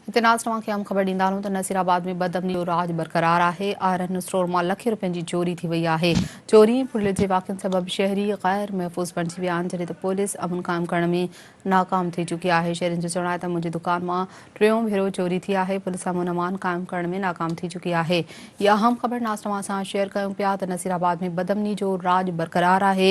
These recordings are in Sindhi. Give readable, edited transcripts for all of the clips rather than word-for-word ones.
هتي ناز توهان کي اهم خبر ڏيندا هلون ته نصير آباد ۾ بدامني جو راڄ برقرار آهي، آئرن اسٽور مان لکين روپين جي چوري ٿي وئي آهي، چوري ۽ ڦرلٽ جي واقعن سبب شهري غير محفوظ بڻجي ويا آهن، جڏهن ته پوليس امن قائم ڪرڻ ۾ ناڪام ٿي چڪي آهي، شهرين جو چوڻ آهي ته منهنجي دڪان مان ٽيون ڀيرو چوري ٿي آهي، پوليس امن امان قائم ڪرڻ ۾ ناڪام ٿي چڪي آهي. هي اهم خبر ناز توهان سان شيئر ڪيون پيا ته نصير آباد ۾ بدامني جو راڄ برقرار آهي،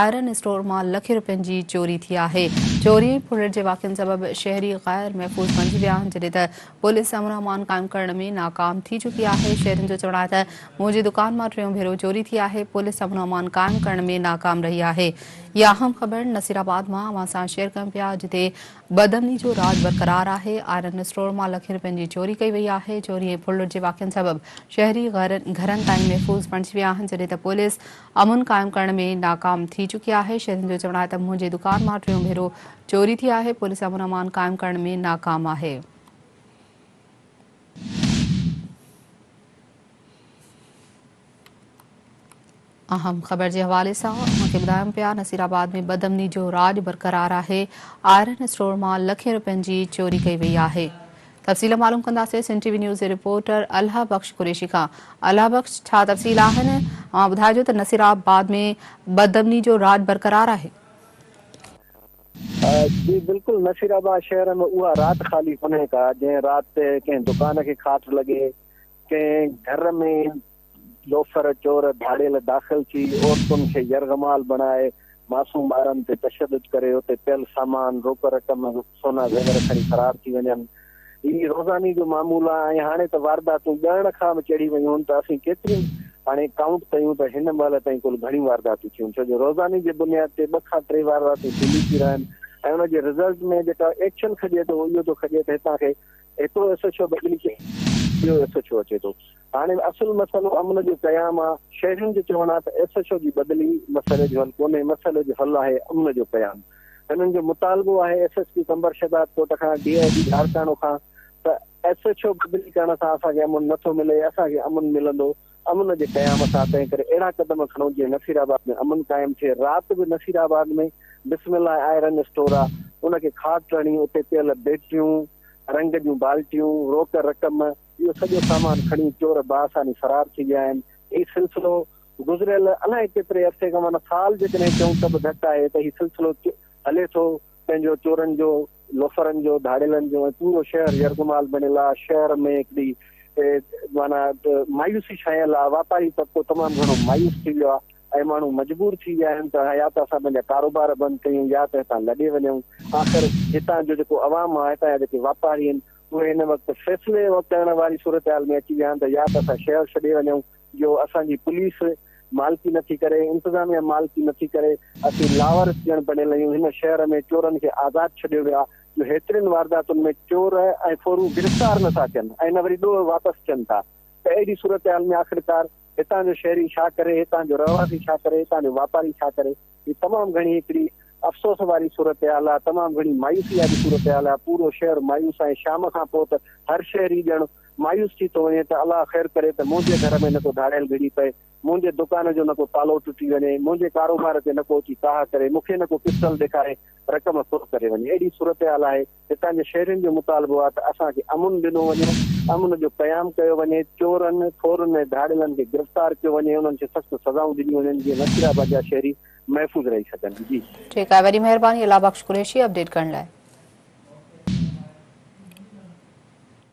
آئرن اسٽور مان لکين روپين جي چوري ٿي آهي، چوري ۽ ڦرلٽ جي واقعن سبب شهري غير محفوظ بڻجي ويا آهن، جڏهن ته پوليس امن امان قائم ڪرڻ ۾ ناڪام ٿي چڪي آهي، شهرين جو چوڻ آهي ته منهنجي دڪان مان ٽيون ڀيرو چوري ٿي آهي، پوليس امن امان قائم ڪرڻ ۾ ناڪام رهي آهي. هي اهم خبر نصير آباد مان اوهان سان شيئر ڪيون پيا جتي بدامني جو راڄ برقرار آهي، آئرن اسٽور مان لکين روپين جي چوري ڪئي وئي آهي، چوري ۽ ڦرلٽ جي واقعن سبب شهري گهرن تائين محفوظ بڻجي ويا آهن، جڏهن ته پوليس امن قائم ڪرڻ ۾ ناڪام ٿي چڪي آهي، شهرين جو چوڻ آهي ته منهنجي دڪان مان ٽيون ڀيرو چوري ٿي آهي، پوليس امن امان قائم ڪرڻ ۾ ناڪام آهي. اهم خبر جي حوالي سان اوهان کي ٻڌايون پيا نصير آباد ۾ بدامني جو راڄ برقرار آهي آئرن اسٽور مان لکين روپين جي چوري ڪئي وئي آهي تفصيل معلوم ڪنداسين سنڌ ٽي وي نيوز جي رپورٽر الهه بخش قريشي کان الهه بخش ڇا تفصيل آهن اوهان ٻڌائجو ته نصير آباد ۾ بدامني جو راڄ برقرار آهي. جي بلڪل نصير آباد شهر ۾ اها رات خالي ڪونهي ڪا جنهن رات ڪنهن دڪان کي کاٽ لڳي ڪنهن گهر ۾ لوفر، چور، ڌاڙيل داخل ٿي عورتن کي يرغمال بڻائي معصوم ٻارن تي تشدد ڪري اتي پيل سامان، روڪ رقم، سونا زيور کڻي فرار ٿي وڃن. هي روزاني جو معمول آهي ۽ هاڻي ته وارداتون ڳڻڻ کان به چڙهي ويون هن ته اسين ڪيتريون هاڻي ڪائونٽ ڪيون ته هن مهل تائين ڪل گهڻيون وارداتون ٿيون ڇو جو روزاني جي بنياد تي ٻه کان ٽي وارداتون ٿينديون ٿي رهن ۽ ان جي رزلٽ ۾ جيڪا ايڪشن کڄي ٿو اهو ٿو کڄي ته هتان کي هڪڙو ايس ايڇ او بدلي ڪري ٻيو ايس ايڇ او اچي ٿو. هاڻي اصل مسئلو امن جو قيام آ. شهرين جو چوڻ آ ته ايس ايڇ او جي بدلي مسئلي جو حل ڪونهي، مسئلي جو حل آهي امن جو قيام. هنن جو مطالبو آهي S S P Qambar Shahdadkot کان، ڊي I جي لاڙڪاڻو کان ته ايس ايڇ او بدلي ڪرڻ سان اسان کي امن نه ٿو ملي، اسان کي امن ملندو امن جي قيام سان، تنهن ڪري اهڙا قدم کڻو جيئن نصير آباد ۾ امن قائم ٿئي. رات به نصير آباد ۾ بسم الله آئرن اسٽور آ، ان کي کاٽ هڻي اتي پيل بيٽريون، رنگ جون بالٽيون، روڪ رقم، اهو سڄو سامان کڻي چور باآساني فرار ٿي ويا آهن. هي سلسلو گذريل الائي ڪيتري عرصي کان معنيٰ سال جيڪڏهن چئون ته به گهٽ آهي ته هي سلسلو هلي ٿو پنهنجو چورن جو، لوفرن جو، ڌاڙيلن جو ۽ پورو شهر يرغمال بڻيل آهي. شهر ۾ هڪڙي معنيٰ مايوسي ڇانيل آهي. واپاري طبقو تمام گهڻو مايوس ٿي ويو آهي ۽ ماڻهو مجبور ٿي ويا آهن ته يا ته اسان پنهنجا ڪاروبار بند ڪيون يا ته هتان لڏي وڃون. آخر هتان جو جيڪو عوام آهي هتان جا جيڪي واپاري آهن اهي هن وقت فيصلي ڪرڻ واري صورتحال ۾ اچي ويا آهن ته يا ته اسان شهر ڇڏي وڃون جو اسان جي پوليس مالڪي نٿي ڪري، انتظاميا مالڪي نٿي ڪري، اسين لاوارث ڄڻ بڻيل آهيون، هن شهر ۾ چورن کي آزاد ڇڏيو ويو آهي جو هيترين وارداتن ۾ چور ۽ ڦورو گرفتار نٿا ٿين ۽ نه وري ڏوهه واپس ٿين ٿا ته اهڙي صورتحال ۾ آخرڪار هتان جو شهري ڇا ڪري، هتان جو رهواسي ڇا ڪري، هتان جو واپاري ڇا ڪري؟ هي تمام گهڻي هڪڙي افسوس واري صورتحال آ، تمام گهڻي مايوسي واري صورتحال آ، پورو شهر مايوس آ ۽ شام کان پوء ته هر شهري ڄڻ مايوس ٿي ٿو وڃي ته الله خير ڪري ته منهنجي گهر ۾ نه ڪو ڌاڙيل گهڙي پئي، منهنجي دڪان جو نه ڪو تالو ٽٽي وڃي، منهنجي ڪاروبار تي نه ڪو اچي ڪاهه ڪري، مون کي نه ڪو پسٽل ڏيکاري رقم ڦر ڪري وڃي. اهڙي صورتحال آهي. هتان جي شهرين جو مطالبو آهي ته اسان کي امن ڏنو وڃي، امن جو قيام ڪيو وڃي، چورن، ڦورن ۽ ڌاڙيلن کي گرفتار ڪيو وڃي، انهن کي سخت سزائون ڏنيون وڃن جيئن نصيرآباد جا شهري محفوظ رهي سگهن. جي. ٺيڪ آهي وڏي مهرباني الله بخش قريشي اپڊيٽ ڪرڻ لاء.